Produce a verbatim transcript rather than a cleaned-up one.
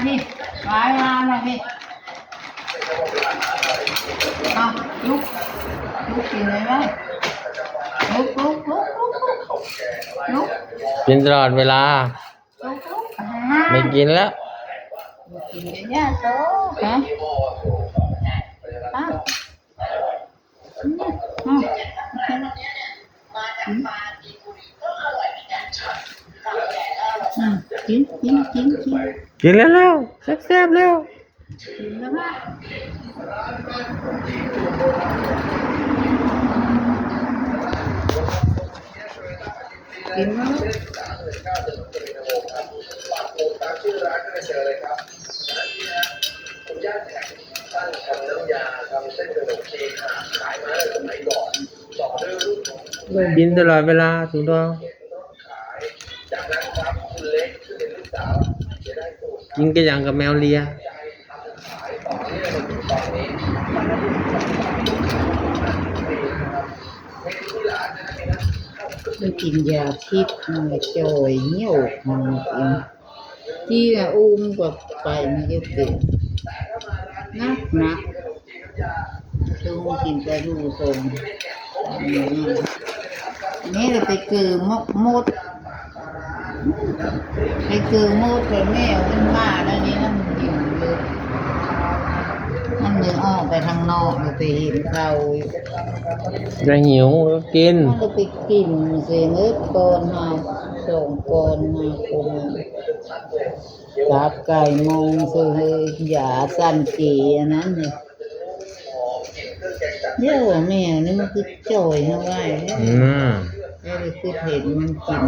นี่ วายวามาพี่ เอาลุก ลุกกินเลยไหมลุกลุกลุกลุกลุกลุก กินตลอดเวลา ลุกลุกอ่า ไม่กินแล้ว กินเยอะๆโตฮะอ่ะอืมอืมอืมกินกินกินกิน กินแล้วแล้วแซ่บๆแล้ว กินแล้วค่ะกินแล้ว กินตลอดเวลาสุดยอดกินกระยังกับแมวเลีย มันกินยาพิษมันจ่อยเหี่ยวมันกินที่อุ้มก็ไปมันก็เป็นนักนักลุงกินแต่ดูทรงนี่เลยไปเกิดมดมดไปเกิดมดไปแม่มันมาแล้วนี่นะมันอยู่เลยมันเลยออกไปทางนอกเลยไปเห็นเขา จะหิวก็กิน มันก็ไปกินเสียงเอิบก่อนมาสองก่อนมาคนกลับไก่มองเสียงยาสั่นเกอันนั้นเนี่ยเดี๋ยวแมวนี่มันคือจ่อยเอาไว้ อืม แล้วไปคือเห็นมันกิน